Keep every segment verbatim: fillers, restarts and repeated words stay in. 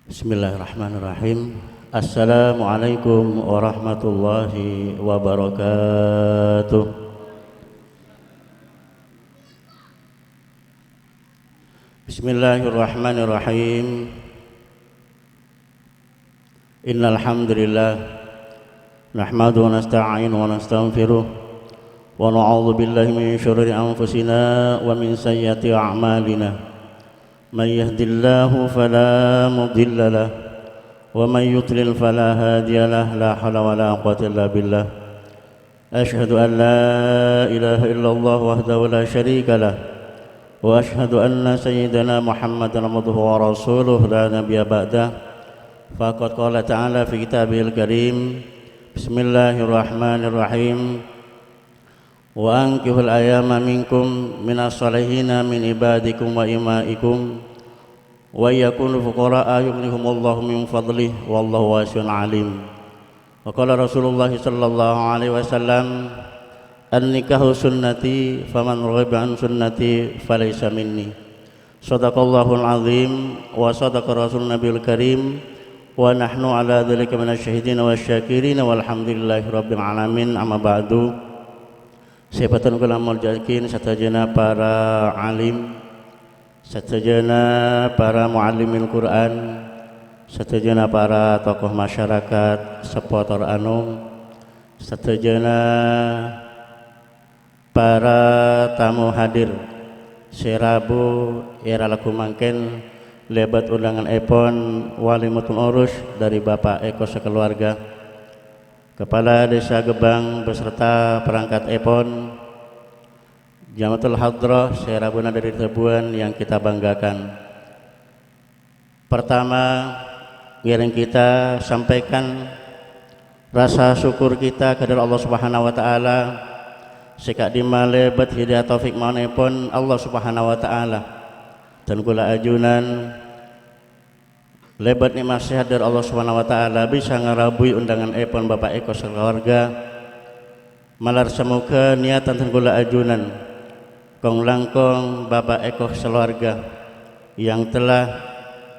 Bismillahirrahmanirrahim. Assalamualaikum warahmatullahi wabarakatuh. Bismillahirrahmanirrahim. Innal hamdalillah, nahmaduhu wa nasta'inuhu wa nastaghfiruh, wa na'udzu billahi min syururi anfusina wa min sayyiati a'malina. May yahdillahu fala mudilla lah, wa may yudlil fala hadiya lah. La haula wa la quwwata illa billah. Asyhadu an la ilaha illallah wahdahu la syarika lah, wa asyhadu anna sayyidana Muhammadan abduhu wa rasuluh la nabiyya ba'dah. Faqad qala ta'ala fi kitabihil karim, bismillahirrahmanirrahim. Wa ankihul ayama minkum minas salihina min ibadikum wa imaikum, wa yakunu fuqara'a yughnihumullahu min fadlih, wallahu wasi'un alim. Wa qala Rasulullah sallallahu alaihi wasallam, "An-nikahu sunnati, faman raghiba an sunnati falaysa minni." Shadaqallahul azim wa shadaqa rasul nabiyul karim, wa nahnu ala dzalika minasy syahidin wasy syakirin, walhamdulillahi rabbil alamin, amma ba'du. Sè bhâdhân kaulâ molja'aghi sadhâjâna para alim, sadhâjâna para muallimil Qur'an, sadhâjâna para tokoh masyarakat, seppo tor anom, sadhâjâna para tamu hadir sè rabu è ralaggu mangkèn lèbât ondhânganèpon walimatul urus dhâri Bapa' Eko sakalowarga, Kepala Desa Gebang beserta perangkatèpon, Jamaatul Hadrah sè rabuna dhâri Tabuan yang kita banggakan. Pertama, ngèrèng kita sampaikan rasa syukur kita ka Allah Subhanahu wa Ta'ala, sè ka'dimma lèbât hidayah taufik ma'onèpon Allah Subhanahu wa Ta'ala. Dân kaulâ ajunan, lèbât nè'mat sehat dhâri Allah Subhanahu wa Ta'ala, bisa ngarabuwi ondhânganèpon Bapa' Eko sakalowarga. Malar samoghâ niyatan dân kaulâ ajunan, kong-langkong Bapa' Eko sakalowarga yang telah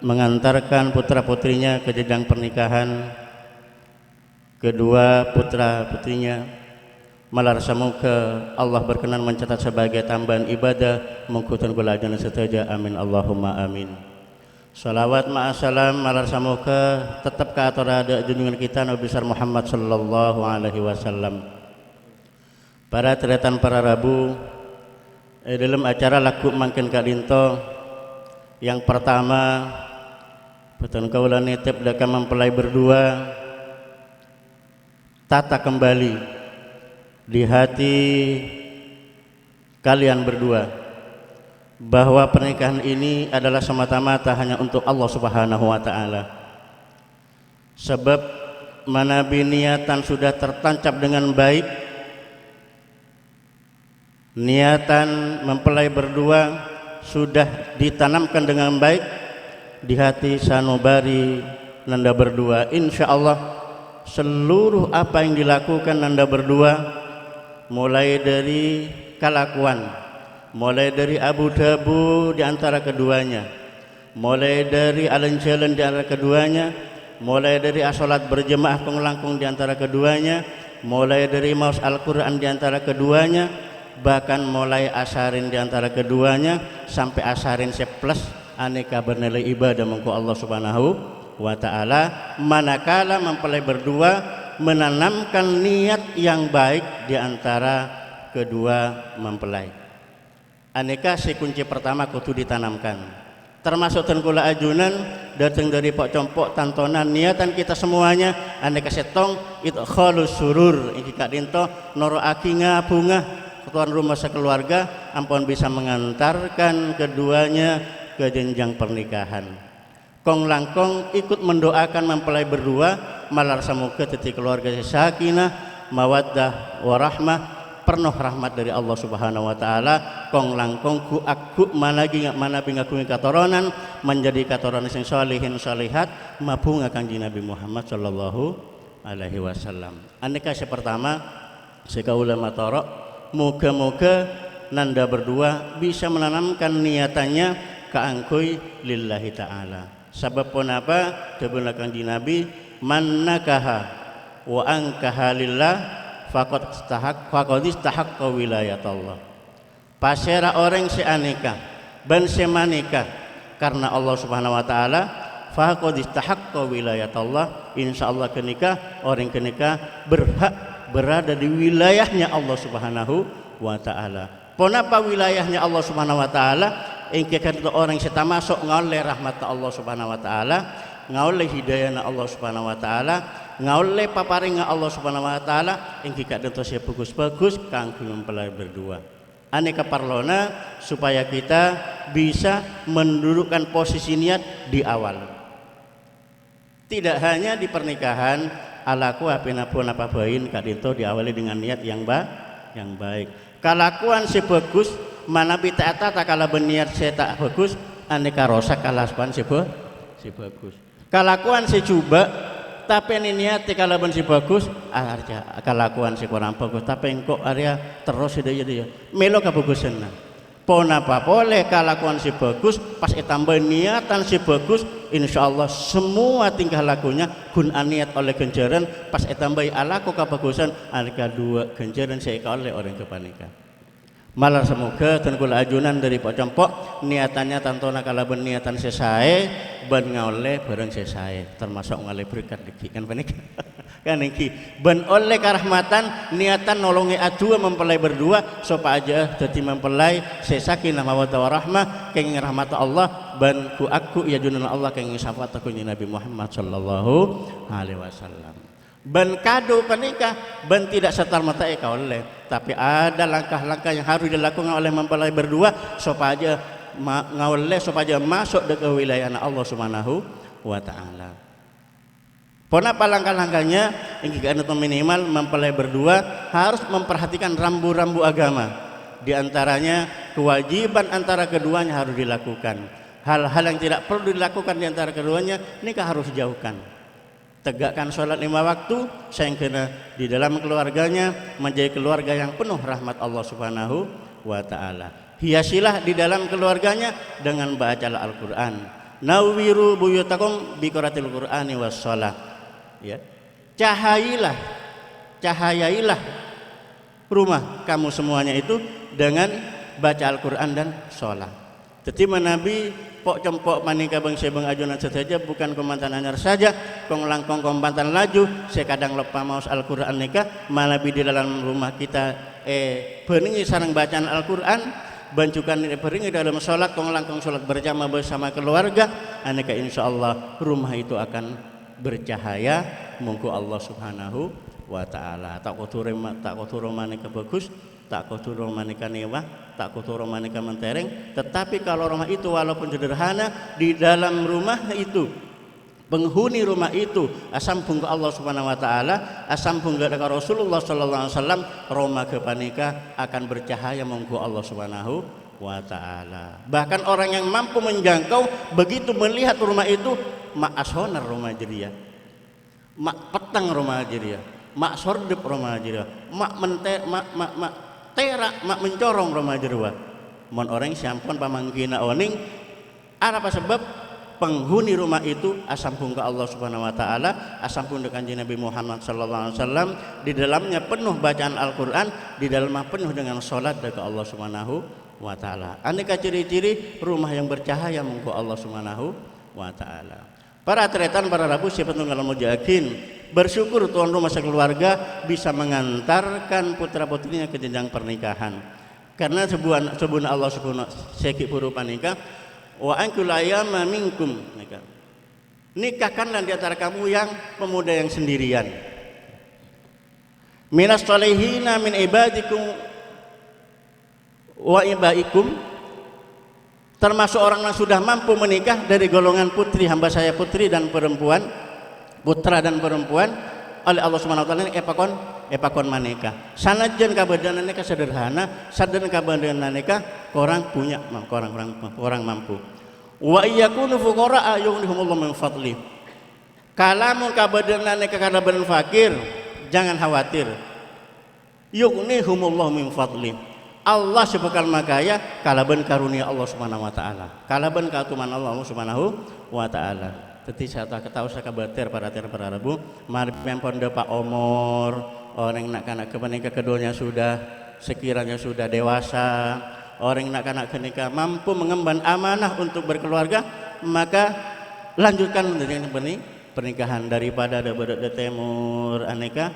mengantarkan putra-putrinya ke jenjang pernikahan, kedua putra-putrinya. Malar samoghâ Allah berkenan mencatat sebagai tambahan ibadah, mongghu dân kaulâ ajunan sadhâjâ. Amin, Allahumma amin. Shalawat ma'assalam malar samoghâ tettep kaatorra dhâ' junjungan kita Nabi besar Muhammad sallallahu alaihi wasallam. Para tarètan para rabu, è dhâlem acara lagghu' mangkèn ka'dinto, yang pertama, bhâdhân kaulâ nètep dhâ' ka mempelai berdua, tata kembali di hati kalian berdua bahwa pernikahan ini adalah semata-mata hanya untuk Allah Subhanahu wa Ta'ala. Sebab manabi niatan sudah tertancap dengan baik, niatan mempelai berdua sudah ditanamkan dengan baik di hati sanubari nanda berdua. Insya Allah, seluruh apa yang dilakukan nanda berdua, mulai dari kelakuan, mulai dari abu-dhabu di antara keduanya, mulai dari alèn-jhâlân di antara keduanya, mulai dari asolat berjemaah kong-langkong di antara keduanya, mulai dari maos Al-Qur'an di antara keduanya, bahkan mulai asarèn di antara keduanya, sampè' asarèn sè plus, anèka bernilai ibadah mongghu Allah Subhanahu wa Ta'ala, manakala mempelai berdua menanamkan niat yang baik di antara kedua mempelai. Anèka sè kunci pertama kodhu ditanamkan. Termasuk dân kaulâ ajunan, dâteng dhâri po'-compo' tantona, niatan kita semuanya, anèka sèttong, idkhalus surur, èngghi ka'dinto, noro'aghi ngabhunga tuan rumah sakalowarga, ampon bisa mengantarkan keduanya ke jenjang pernikahan. Kong-langkong ikut mendoakan mempelai berdua, malar samoghâ dhâddhi kalowarga sè sakinah, mawaddah, warahmah, perno rahmat dhâri Allah Subhanahu wa Ta'ala. Kong-langkong ghu'-agghu' managi-, manabi ngaghungè katoronan, menjadi katoronan sè solihin solihat, mabhunga Kanjeng Nabi Muhammad sallallahu alaihi wasallam. Anèka sè pertama, sè kaulâ matoro', moghâ-moghâ nanda berdua bisa menanamkan niatannya kaangghuy lillahi ta'ala. Sabâb ponapa? Dhâbuna Kanjeng Nabi, "Man nakaha wa ankaha lillah faqad istahaq-, faqad istahaqqa wilayatallah." Pasèra orèng sè anèka bân sè manèka karna Allah Subhanahu wa Ta'ala, faqad istahaqqa wilayatallah, insyaallah ghânèka orèng ghânèka berhak berada di wilayahnya Allah Subhanahu wa Ta'ala. Ponapa wilayahnya Allah Subhanahu wa Ta'ala? Èngghi ka'dinto orèng sè tamaso' ngaollè rahmatta Allah Subhanahu wa Ta'ala, ngaollè hidayana Allah Subhanahu wa Ta'ala, ngaollè paparèngnga Allah Subhanahu wa Ta'ala, èngghi ka'dinto sè bhâghus-bhâghus kaangghuy mempelai berdua. Anèka parlona supaya kita bisa mendudukkan posisi niat di awal. Tidak hanya di pernikahan, alako apèna ponapa bhâi ka'dinto diawali dengan niat yang ba-, yang baik. Kalakowan sè bhâghus manabi ta' atata kalabân niat sè ta' bhâghus, anèka rosak kalakowan sè bhâ-, sè bhâghus. Kalakowan sè jhubâ', tapè nè-, niatè kalabân sè bhâghus, arca kalakowan sè korang bhâghus, tapè engko' arèya terros sè dhâjâ-dhâjâ. Mèlo kabhâghusânna. Ponapa polè kalakowan sè bhâghus, pas ètambâi niatan sè bhâghus, insyaallah semua tingkah lakunya ghun anèyat ollè ghânjhârân, pas ètambâi alako kabhâghusân, anèka duwâ' ghânjhârân sè èkaollè orèng ghâpanèka. Malar samoghâ dân kaulâ ajunan dhâri po'-compo' niatanna tantona kalabân niatan sè saè bân ngaollè bhârâng sè saè, tamaso' ngaollè berkat dhâggi', kan panèka? Kan èngghi, bân ollè karahmatan, niatan nolongè aduwâ mempelai berdua sopajâ dhâddhi mempelai sè sakinah mawaddah warahmah, kèngèng rahmatta Allah, bân ghu-, agghu' è ajunanna Allah kèngèng syafaat Kanjeng Nabi Muhammad sallallahu alaihi wasallam. Bân kado panèka, bân tidak serta-merta èkaollè, tapè ada langkah-langkah yang harus dilakukan oleh mempelai berdua sopajâ ma-, ngaollè, sopajâ maso' dâ' ka wilayana Allah Subhanahu wa Ta'ala. Ponapa langkah-langkahnya? Èngghi ka'dinto minimal mempelai berdua harus memperhatikan rambu-rambu agama. Di antaranya, kewajiban antara keduanya harus dilakukan. Hal-hal yang tidak perlu dilakukan di antara keduanya, nèka harus dijauhkan. Tegakkan sholat lima waktu, saèngghâna di dalam keluarganya menjadi keluarga yang penuh rahmat Allah Subhanahu wa Ta'ala. Hiasilah di dalam keluarganya dengan baca Al-Quran. Nawwiru buyutakum biqiraatil Qur'ani was shalah. Ya. Cahailah, cahayailah rumah kamu semuanya itu dengan baca Al-Quran dan sholat. Dhâddhi manabi po'-compo' panèka bâng-sèbâng ajunan sadhâjâ, bukan kamantan anyar saja, kong-langkong kamantan laju, sè kadhâng loppa maos Al-Quran nèka, manabi di dalam rumah kita, eh, èbhârengngè sareng bacaan Al-Quran, bân jhughân èbhârengngè dalam sholat, kong-langkong sholat berjamaah bersama keluarga, anèka insyaallah rumah itu akan bercahaya mongghu Allah Subhanahu wa Ta'ala. Ta' kodhu roma-, ta' kodhu romana kabhâghus, ta' kodhu romana kanèwa, ta' kodhu romana kamantèrèng, tetapi kalau rumah itu walaupun sederhana, di dalam rumah itu, penghuni rumah itu asambung ka Allah Subhanahu wa Ta'ala, asambung ka, ka Rasulullah sallallahu alaihi wasallam, roma ghâpanèka akan bercahaya mongghu Allah Subhanahu wa Ta'ala. Bahkan orang yang mampu menjangkau, begitu melihat rumah itu, ma' asonar roma jârèya. Ma' petteng roma jârèya, ma' sordep roma jârèya, ma' mente-, ma', ma', ma' tèra', ma' mencorong roma jârèya. Mon orèng sè ampon pamangghina onèng, arapa sabâb? Penghuni rumah itu asambung ka Allah Subhanahu wa Ta'ala, asambung dâ' Kanjeng Nabi Muhammad sallallahu alaihi wasallam, di dalamnya penuh bacaan Al-Quran, di dalamnya penuh dengan sholat dâ' ka Allah Subhanahu wa Ta'ala. Anèka ciri-ciri rumah yang bercahaya mongghu Allah Subhanahu wa Ta'ala. Para tarètan, para rabu sè pantong kaulâ mojâ'aghin, bersyukur tuan rumah sekeluarga bisa mengantarkan putra-putrinya ke jenjang pernikahan. Karena sebuah, sebuah Allah Subhanahu sè ghi' buru panèka, "Wa ankihul ayama minkum," nèka. Nikahkanlah di antara kamu yang pemuda yang sendirian. "Minas shalihina min ibadikum wa imaikum," termasuk orang yang sudah mampu menikah dari golongan putri hamba saya, putri dan perempuan, putra dan perempuan, oleh Allah Subhanahu wa Ta'ala èpakon, èpakon manèka. Sanajjân kabâdâ'ânna nèka sederhana, sanajjân kabâdâ'ânna nèka korang punya, korang, korang, korang mampu. "Wa in yakunu fuqara'a yughnihumullahu min fadli." Kalamon kabâdâ'ânna nèka kalabân fakir, jangan khawatir. "Yughnihumullahu min fadli." Allah sè bhâkal makaya kalabân karunia Allah Subhanahu wa Ta'ala, kalabân kaotoman Allah, Allah Subhanahu wa Ta'ala. Dhâddhi, sè ta-, tao sè kabâtèr, para tèr, para rabu, marè pèmpon dâpa' omor, orèng na'-kana' ghâpanèka keduanya sudah, sekiranya sudah dewasa, orèng na'-kana' ghânèka mampu mengemban amanah untuk berkeluarga, maka lanjutkan dengan perni-, pernikahan daripada dâ'-, dâ'-, dâ' tèmor anèka.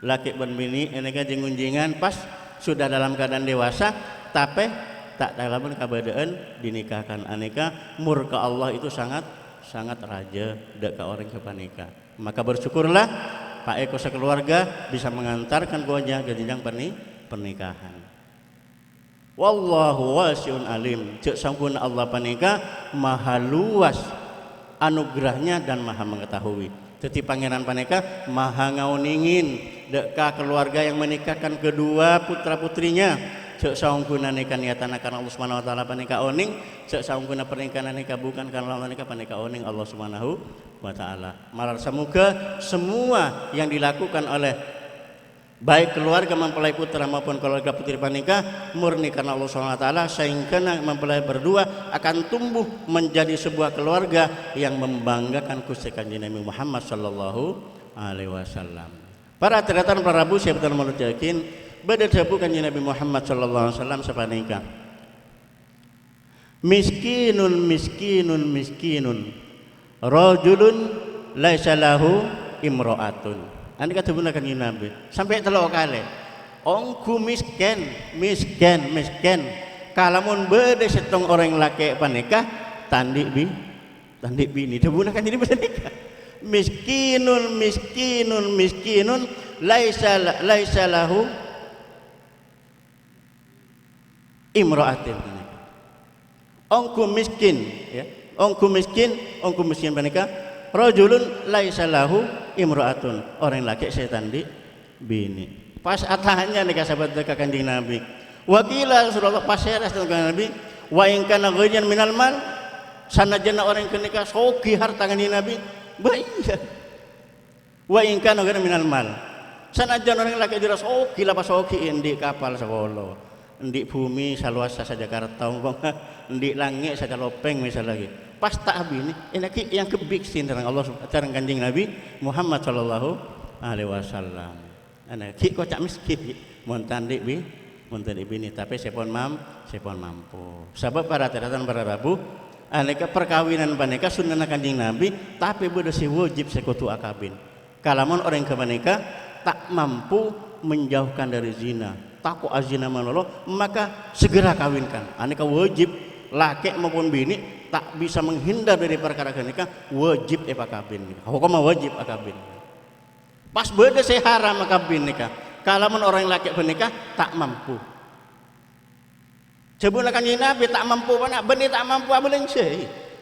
Lakè' bân binè' ghânèka jing-onjingan pas sudah dalam keadaan dewasa, tapè ta' kalabân kabâdâ'ân dinikahkan. Anèka murka Allah itu sangat, sangat rajâ dâ' ka orèng ghâpanèka. Maka bersyukurlah, Pak Eko sekeluarga bisa mengantarkan keduanya ke jenjang perni-, pernikahan. Wallahu wasi'un alim. Jhâ' saongghuna Allah panèka maha luas anugerahnya dan maha mengetahui. Dhâddhi, Pangèran panèka maha ngaonèngè dâ' ka keluarga yang menikahkan kedua putra-putrinya. Jhâ' saongghuna nèka niyatanna karna Allah Subhanahu wa Ta'ala panèka onèng, jhâ' saongghuna pernikahan nèka bukan karna Allah nèka panèka onèng Allah Subhanahu wa Ta'ala. Malar samoga semua yang dilakukan oleh baik keluarga mempelai putra maupun keluarga putri panèka murni karena Allah Subhanahu wa Ta'ala, sehingga mempelai berdua akan tumbuh menjadi sebuah keluarga yang membanggakan Gusti Kanjeng Nabi Muhammad sallallahu alaihi wasallam. Para tarètan, para rabu sè bhâdhân molodhâghin, bâdâ dhâbu Kanjeng Nabi Muhammad sallallahu alaihi wasallam sapanèka. Miskinun, miskinun, miskinun. Rajulun laisa lahu imra'atun. Anèka dhâbuna Kanjeng Nabi. Sampè' tello kalè. Ongghu miskin, miskin, miskin. Kalamon bâdâ sèttong orèng lakè' panèka ta' andi' bi-, ta' andi' binè. Dhâbuna Kanjeng Nabi panèka. Miskinun, miskinun, miskinun. Laisa la-, laisa lahu imra'atin. Ongghu miskin, ya. Ongghu miskin, ongghu miskin panèka rajulun laisa lahu imra'atun, orèng lakè' sè ta' andi' binè. Pas atanya nèka sahabat ka Kanjeng Nabi. Wa qila, ya Rasulullah, pas sèra Kanjeng Nabi, "Wa in kana ghaniyan minal mal?" Sanajjhân orèng ghânèka soghi harta Kanjeng Nabi, bâ iyâ. "Wa in kana ghaniyan minal mal." Sanajjhân orèng lakè' jârèya soghi la pasoghi, andi' kapal sapolo, andi' bhumè saluas sa-Jakarta, ompama andi' langngè' sacalopèng, misal lagi. Pas ta' abinè, èngghi èangghep biksin sareng Allah sub-, sareng Kanjeng Nabi Muhammad sallallahu alaihi wasallam. Ana, ghi' koca' miskin, ghi'. Mon ta' andi' bi-, mon ta' andi' binè, tapè sè pon mam-, sè pon mampu. Sabâb para tarètan, para rabu, anèka parkabinan panèka sunnana Kanjeng Nabi, tapè bâdâ sè wajib sè kodhu akabin. Kalamon orèng ghâpanèka ta' mampu menjauhkan dari zina, tako' azina malolo, maka segera kawinkan. Anèka wajib, lakè' maupun binè' ta' bisa menghindar dari parkara ghânèka, wajib èpakabin. Hokomma wajib akabin. Pas bâdâ sè haram akabin nèka, kalamon orèng lakè' ghânèka ta' mampu. Dhâbuna Kanjeng Nabi, ta' mampu bâ'na, bânnè ta' mampu abâlânjhâ,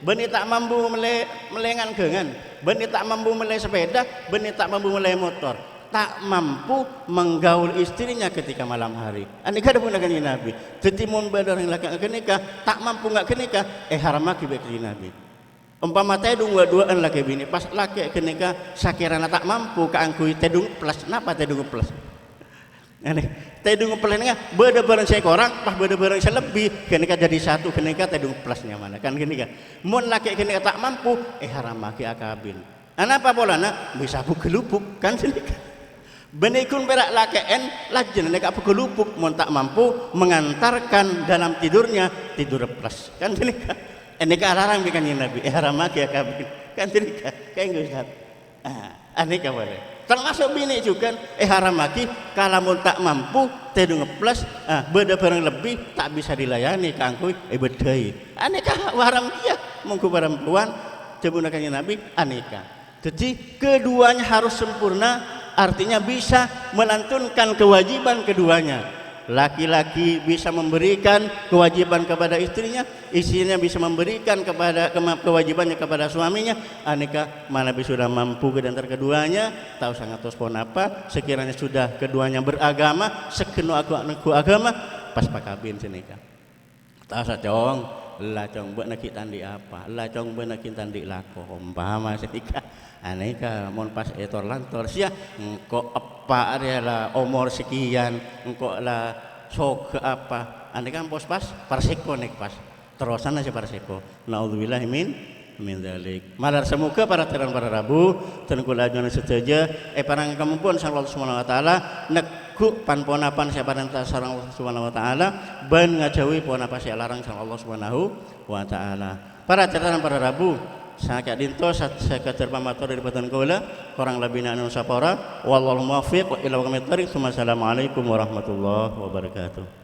bânnè ta' mampu mellè, mellè ngan-ghângan, bânnè ta' mampu mellè sepeda, bânnè ta' mampu mellè motor, ta' mampu menggaul istrinya ketika malam hari. Anèka dhâbuna Kanjeng Nabi. Dhâddhi, mon bâdâ orèng lakè' ghânèka ta' mampu nga' ghânèka, èharammaghi bi' Kanjeng Nabi. Ompama tèdung wa-duwâ'ân lakè binè, pas lakè ghânèka sakèrana ta' mampu kaangghuy tèdung eplas, napa tèdung eplas? Anè, tèdung eplas nèka bâdâ bârâng sè korang, pas bâdâ bârâng sè lebbi, ghânèka dhâddhi satu, ghânèka tèdung eplas nyamana, kan ghânèka. Mon lakè ghânèka ta' mampu, èharammaghi akabin. Anapa polana? Bisa bugâ lubuk, kan ghânèka. Bânnè ghun pèra' lakè'en, lajânna nèka bugâ lubuk, mon ta' mampu mengantarkan dalam tidurnya, tidur eplas, kan ghânèka. Anèka alarang bi' Kanjeng Nabi, èharammaghi akabin. Kan ghânèka, kaèngghâ, Ustaz. Ah, anèka polè. Termasuk binè' jhughân èharammaghi, kalamon ta' mampu, tèdung eplas, ah, bâdâ bârâng lebbi, ta' bisa dilayani kaangghuy èbâddhâi. Anèka haram kèya, mongghu parampowan, dhâbuna Kanjeng Nabi, anèka. Jadi, keduanya harus sempurna, artinya bisa melantunkan kewajiban keduanya. Laki-laki bisa memberikan kewajiban kepada istrinya, istrinya bisa memberikan kepada kema-, kewajibannya kepada suaminya. Anèka manabi sudah mampu di antara keduanya, ta' osa ngantos ponapa, sekiranya sudah keduanya beragama, sè ghenna' agu-, neggu' agama, pas pakabin sanèka. Ta' osa, Cong. Ella, Cong, bâ'na ghi' ta' andi' apa? Ella, Cong, bâ'na ghi' ta' andi' lako. Ompama sanèka, anèka, mon pas ètor-lantor, siya, engko' eppa' rèya la omor sekian, engko' la Soghâ apa? Anèka pas-pas, parsèko nèka pas. Terrosanna sè parsèko. Naudzubillahi min, min dzalik. Malar samoghâ para tarètan para rabu, dhân kaulâ ajunan sadhâjâ èparèngè kamampowan sareng Allah Subhanahu wa Ta'ala, neggu' pan-ponapan sè èparènta sareng Allah Subhanahu wa Ta'ala, bân ngajhâuwi ponapa sè èlarang sareng Allah Subhanahu wa Ta'ala. Para tarètan para rabu, saka'dinto sat-, sakadhâr pamator dâri bhâdhân kaulâ, korang labbhina anuwun sapora. Wallahul muwaffiq ila aqwamit thoriq. Tsummassalamualaikum warahmatullahi wabarakatuh.